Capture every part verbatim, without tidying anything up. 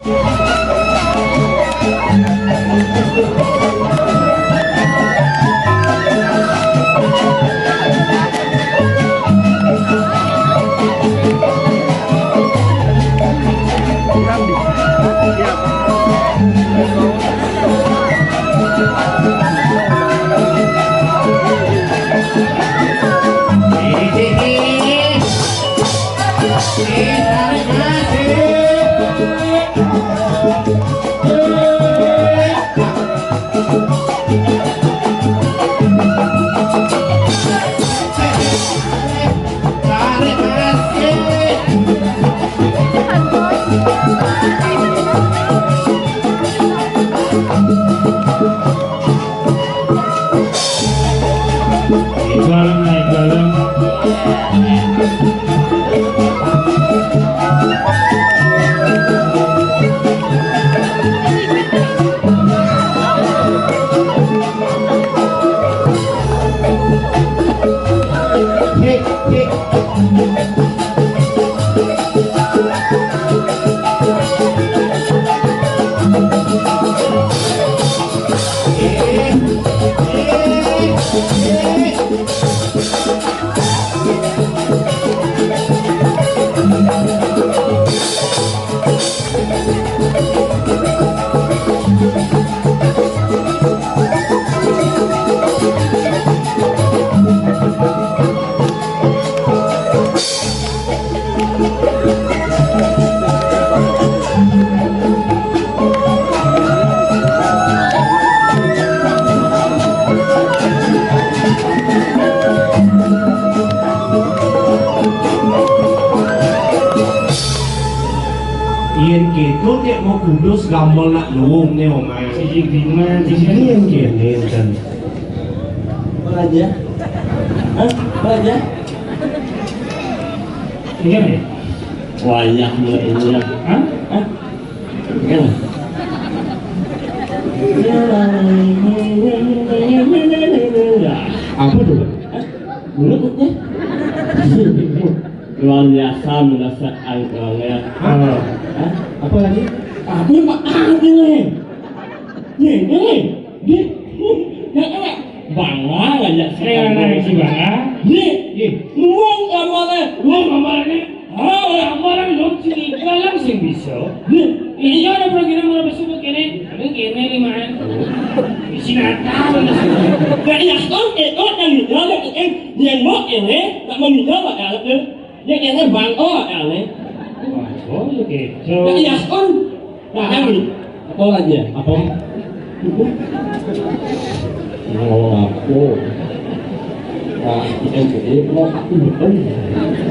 Bareng naik bareng. Yén kéto, cék mau kudus gamel nak luwung né omahe. Siji bingungan, siji yén kéné kan. Apa aja? Hah? Apa aja? Iya, ya? Wayah mulai ini ya. Hah? Hah? Iya. Apa tuh? Hah? Mulutnya? Luar biasa merasa angkelnya. Ah. Hah? Apa lagi? Apa, Pak? Apa ini? Nih, nih, nih. Nih, nih. Bangga ngajak saya. Nih, nih, si Bangga. Nih, nih. Muang kamarnya. Muang kamarnya. Ah, orang-orang lo sini dalam sing bisa. Nih, iya ada program mau besok begini. Tapi gini nih, man. Isi Natal. Gak ya, oke, oke, nih. Yang mau ini, tak mau minta, Pak, ya, tuh. Ya, kene bangko kene. Bangko ya gitu. Ya, iya, kon. Nah, kan. Apa aja? Apa? Oh, aku. Nah, itu jadi mau aku betul.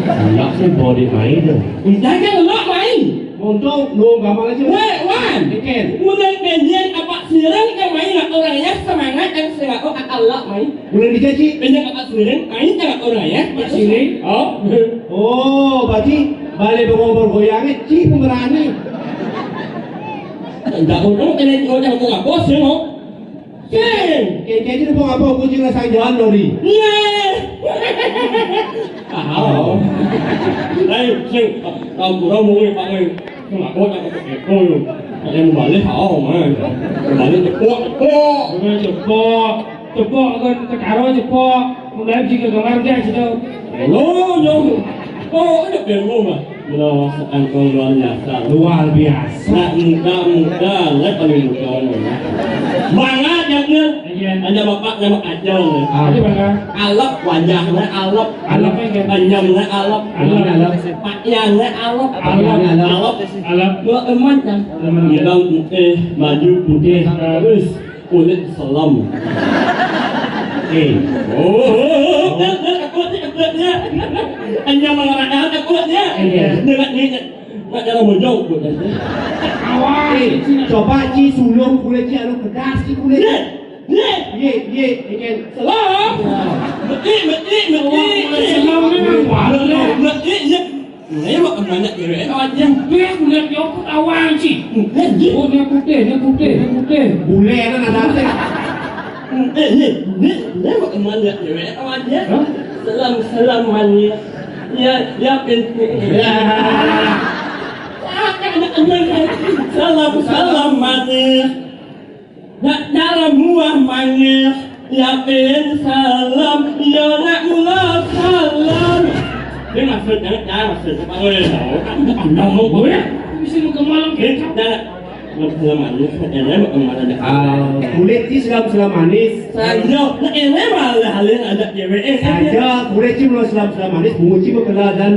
Enggak sih, body main dong. Enggak kan, lo main. Untung lu gampang aja. Weh, Wan. Iken. Udah pengen apa siren ke main, orang ya semangat dan selalu Allah main. Bulan digaji. Banyak apa sudah? Aing tak orang ya. Masih. Oh. Oh, berarti balik bergoyang-goyangnya, ci pemberani. Enggak untung kena orang mau ngapus ya, mau. Sing. Kayak, kayak gitu mau ngapus, kucing rasa jalan lori. Iya. Tahu. Ayo, sing. Kamu kurang mau ngapa, Pak? Kenapa aku kepo lu? Ada yang balik, oh, man. Balik cepok, cepok. Udah cepok. Cepok kan, cekaro cepok. Mulai juga gambar dia situ. Lo, nyong. Oh, ada bingung, Mas. Lo, seangkong luar biasa. Luar biasa. Nak muda, muda, lah paling muda, mana? Banget, ya, Bang. Iya. Hanya bapak nama Ajeng, ya. Ah. Ada, Bang. Alep, wajahnya alep. Alep, ya, kan? Senyumnya alep. Alep. Alep. Pakaiannya alep. Alep. Alep. Alep. Alep. Gua eman, kan? Eman. Hidung putih, baju putih. Terus. Kulit selam. Eh. Oh, takutnya, takutnya. Hanya mengarahkan takutnya. Iya. Dengan ini, nak jangan bojong, takutnya. Awas. Eh, coba, Ci, sulung kulit, Ci, anu pedas, Ci, kulit. Iya. Iya. Iya, iya, ikan. Selam. Meti, meti, meti. Selam ni apa? Meti, iya. Nah, ya, makan banyak cewek aja. Putih, kulit nyokot awang, Ci. Putih, Ci. Oh, dia putih, dia putih, dia putih. Bule, ada, ada, ada. Eh, ni, ni, ni makan banyak cewek aja. Hah? Selam, selam, mani. Ya, ya, pin-, ya. Salam, salam manis. Nak dalam buah manis. Yapin salam, yo nak mula salam. Ini maksudnya, ya maksudnya apa gue tahu? Kamu ngomong gue, bisa lu kemalam kita. Nak dalam manis, nak dalam manis. Ah, kulit ti selam-selam manis. Saja, nak ini malah halin ada cewek. Eh, saja, kulit ti belum selam-selam manis, bungut ti berkeladan.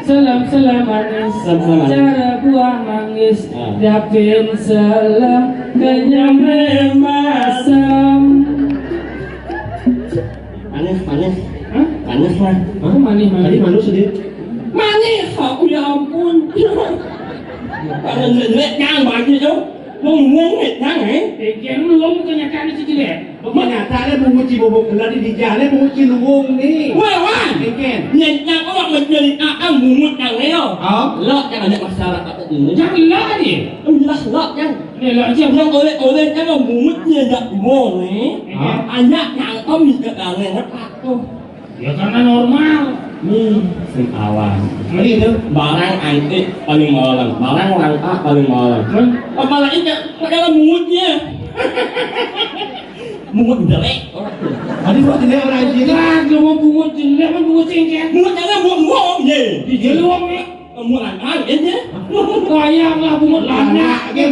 Salam-salam manis. Salam-salam manis. Cara buah manggis. Ah. Dapin salam kenyam masam. Manis, manis. Hah? Manis, Mas. Apa manis, manis? Tadi manis dia. Manis, aku ya ampun. Kalau jelek, jangan bagi tu. Ngomong wit nang, eh? Eh, kian lu ngomong kenyataan ni si jelek. Kenyataan ni bungut si bobok belah di dijah ni bungut si luwung ni. Weh, wan. Eh, kian. Nyen nyang awak menjadi akang bungut nang ni, oh. Oh. Lok kan ada masyarakat tu. Jangan lok ni. Jelas lok kan. Ni lok je. Yang oleh-oleh kan bungut ni dak bungut ni. Eh, kian. Anak nang kau minta tangan apa tu? Ya karena normal. Nih, sing awam. Ini itu barang antik paling malang, barang langka paling malang. Apalagi kayak dalam mulutnya. Mungut jelek. Tadi buat jelek orang anjing. Lah, lu mau bungut jelek, mau bungut cengkeh. Mungut jelek, bungut, bungut, ye. Di jelek, wong, nih. Bungut langka, ye. Kaya lah bungut langka. Langka, ye.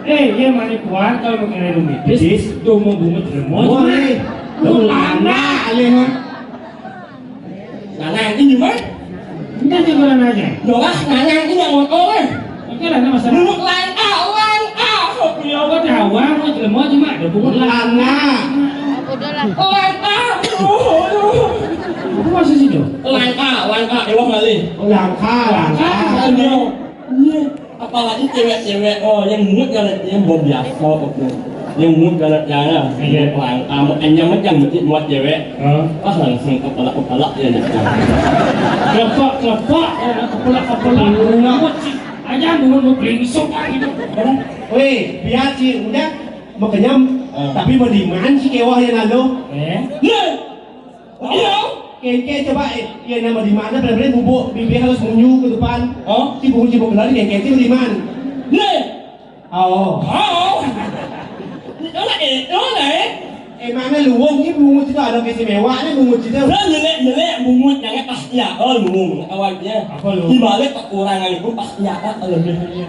Eh, ye mani kuat kalau mau kena dumitis. Tis. Tuh mau bungut jelek. Wah, nih. Bungut langka, ye. Nah, nah, ini mah. Ini juga nanya. Doa nanya ini yang mau, oh, eh. Oke lah, ini masalah. Bungut langka, langka. Ya, apa tahu, mau jelek, mau cuma ada bungut langka. Langka. Langka. Aduh. Apa maksud situ? Langka, langka, ewah ngalih. Oh, langka, langka. Aduh. Iya. Apalagi cewek-cewek, oh, yang bungut kalau yang mau biasa, oke. Yang bungut kalau jangan, iya. Langka, makanya macam mesti buat cewek. Hah? Pas langsung kepala-kepala ya, nak. Kelepek-kelepek, ya, kepala-kepala. Bungut sih. Aja bungut mau beringsuk, ah, gitu. Weh, biar si udah mau kenyam, ah, tapi mau diman si kewah yang lalu. Eh? Iya. Iya. Kengke coba, eh, ya nama di mana, benar-benar bubuk bibir harus munyu ke depan. Oh? Si bungut, si bungut lari, kengke si beriman. Nih. Oh. Oh. Itu lah, itu lah, eh. Emangnya luwung ni bungut itu ada keistimewaan bungut itu? Lah, jelek-jelek bungut yang pasti ada luwung, awalnya. Apa lu? Di balik kekurangan itu pasti ada kelebihannya.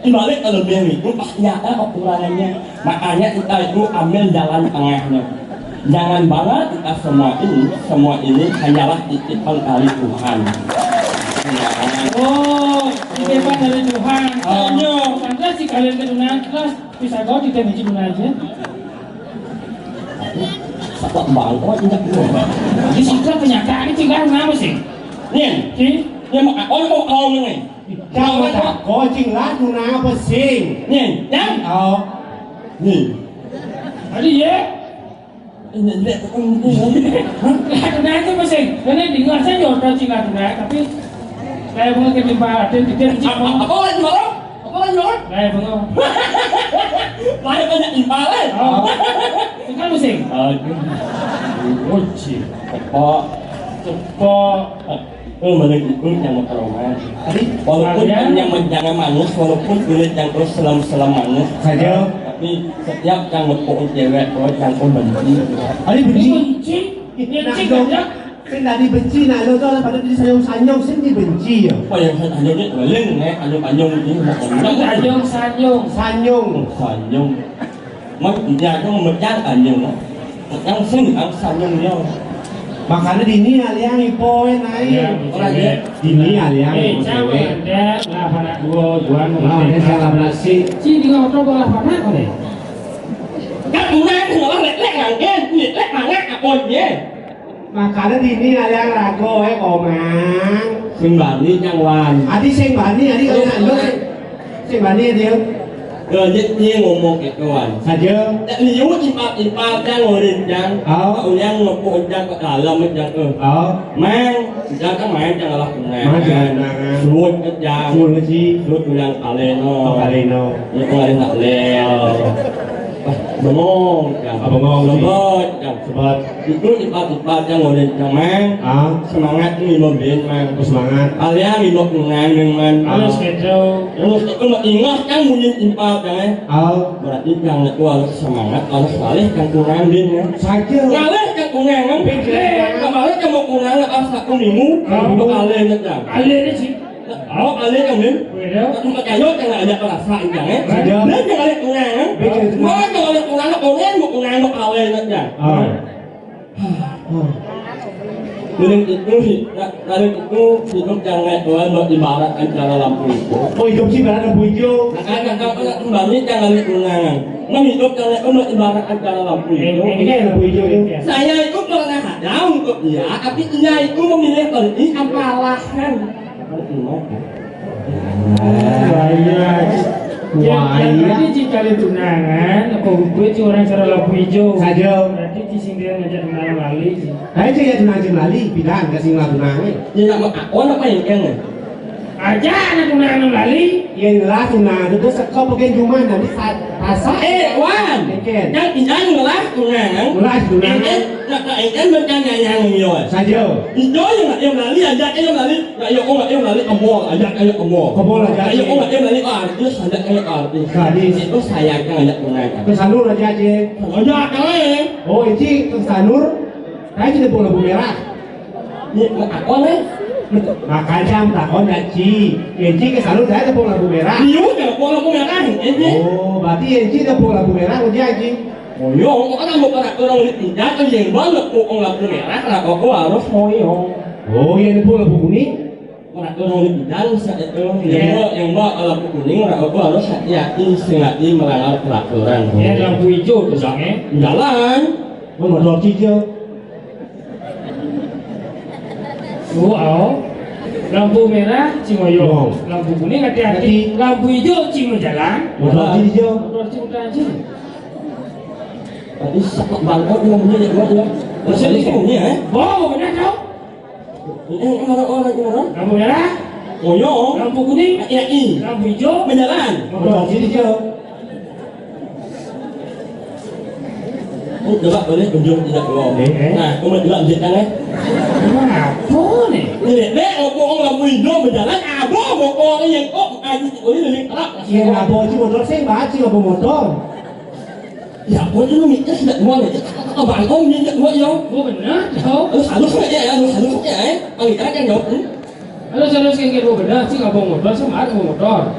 Di balik kelebihan itu pasti ada kekurangannya. Makanya kita itu ambil jalan tengahnya. Jangan bangga kita semua ini, semua ini hanyalah titipan dari Tuhan. Oh, titipan dari Tuhan. Oh. Tanya, pantas si kalian keturunan kelas bisa kau tidak biji guna aja. Apa bangko tidak guna? Di situ kenyataan itu kan kenapa sih? Nih, sih, yang mau, oh, mau, oh, ini. Jangan tak kocing lah, guna apa sing? Nih, ya? Oh. Nih. Tadi ya? Ini, ini, ini, ini. Hah? Lah, kenapa itu, Mas, sing? Ini dengar saya nyodoh sing lah, kenapa? Tapi kayak bunga ke jumpa, ada yang tidak. Apa, apa lagi, Bang? Apa lagi, Bang? Kayak bunga. Banyak, banyak impal, eh? Oh. Itu kan, Mas, sing? Aduh. Uci. Cepak. Cepak. Oh, mana gitu yang mau taruhan. Tadi? Walaupun yang menjangan manus, walaupun kulit yang terus selam-selam manus. Saja. Tapi setiap yang ngepuk cewek, oh, yang pun benci. Tadi benci. Benci? Nah, benci dong. Kan tadi benci, nah, lo tuh pada di sayang-sayang, sih dibenci ya. Apa yang saya tanya dia, paling, eh, anu panjang ini, mau ngomong. Sayang-sayang. Sanyung. Sanyung. Mat, iya, aku mau mencang sanyung, no. Yang sing, yang sanyung dia. Makanya dini aliang ipo naik. Iya, orang dia. Dini aliang ipo cewek. Ada lah anak dua, dua. Nah, ada salah nasi. Si di ngobrol bola panas kali. Kan udah, kalau lek-lek ngangkin, lek mana apa dia? Makanya dini aliang rago, eh, Komang. Sing bani yang wan. Adi sing bani, adi kalau nak lu sing bani dia. Lanjut ni ngomong itu wan. Saja. Tak liu ipat-ipat yang orang yang. Oh. Kau yang ngepuk yang ke dalam yang tu. Oh. Mang, jangan main janganlah kena. Mang jangan. Suut ke jang. Suut ke si. Suut yang kaleno. Oh, kaleno. Yang kaleno. Oh. Bengong, Cang. Ah, bengong, Cing. Sebet, Cang. Sebet. Itu tiba-tiba, Cang, oleh Cang, Mang. Ah. Semangat ni, Mang Bin, Mang. Oh, semangat. Kalian ni, Mang, Mang, Mang. Ah. Terus, Cang, Mang, ingat, Cang, bunyi tiba, Cang, eh. Ah. Berarti, Cang, itu harus semangat, harus balik, Cang, Mang Bin, ya. Saja. Balik, Cang, Mang, Mang. Bin, Cang. Balik, Cang, Mang, Mang, pas aku minggu, ah, Mang, alih, Cang. Alih, Cing. Awak balik kan, Min? Iya. Aku tak kaya kan ada perasaan kan, eh? Iya. Dia jangan lihat orang, eh? Iya. Mana jangan lihat orang, orang mau orang mau kawin aja. Ah. Mending itu, mending itu hidup jangan Tuhan mau ibarat antara lampu itu. Oh, hidup sih ibarat lampu hijau. Makanya kalau nak kembali jangan lihat orang. Nah, hidup jangan Tuhan mau ibarat antara lampu itu. Ini kan lampu hijau itu. Saya itu pernah ada untuk dia, tapi dia itu memilih pergi apa alasan. Wah, iya. Wah, iya. Jadi jika ada tunangan, apa gue cuma orang cara lampu hijau. Saja. Berarti di sini dia ngajak tunangan lali. Ayo, cek ya tunangan cek lali, bilang ke sini tunangan. Dia nak mau apa, nak main kan? Aja anak tunangan lali. Iya, jelas tunangan itu sekolah bagian rumah nanti saat rasa. Eh, Wan. Eken. Yang tidak jelas tunangan. Jelas tunangan. Eken, nak eken bertanya yang yo. Saja. Itu yang nak yang lali, aja yang lali. Nak yo, oh, nak yang lali kebol, aja yang kebol. Kebol aja. Nak yo, oh, nak yang lali artis, aja yang artis. Artis. Itu saya kan aja tunangan. Terus anu aja aja. Aja kan? Oh, ini terus anu. Saya tidak boleh merah. Ni, takon, eh? Makanya takon ya, Ci. Ya, Ci, ke sana saya tepung lampu merah. Iya, tepung lampu merah, ini. Oh, berarti ya, Ci, tepung lampu merah, udah, Ci. Oh, iya, kok kan mau pada orang di pindah, kan yang banget tepung lampu merah, kenapa aku harus mau, iya? Oh, iya, tepung lampu kuning. Ora orang di pindah, saya itu, iya, yang mau, yang mau lampu kuning, ora aku harus hati-hati, sengaja melanggar peraturan. Ya, lampu hijau tuh, Bang, eh. Jalan. Oh, motor hijau. Oh, oh. Lampu merah, Cing Oyong. Lampu kuning, hati-hati. Hati. Lampu hijau, Cing jalan. Motor hijau. Motor Cing udah, Cing. Tapi sakit banget ngomongnya, ya, Bang, ya. Maksudnya, ngomongnya, eh? Bohong, benar, tau? Ini orang-orang, orang. Lampu merah. Oyong. Lampu kuning. Hati-hati. Lampu hijau. Menjalan. Motor hijau. Ini coba boleh tunjuk tidak, Bro? Eh, eh. Nah, kamu juga bisa kan, eh? Apa nih? Ini, Dek, ngomong lampu hijau berjalan, abang mau orang yang kok, ayo, oh, ini lebih keras. Iya, nah, bawa motor sih, baca apa motor? Ya, gua dulu mikir tidak mau nih. Abang om dia tidak mau, ya. Oh, benar, tau. Terus halus aja ya, halus, halus aja, eh. Panggil aja, ya. Hmm? Halus, halus, kayak gitu, benar sih, abang motor sama abang motor.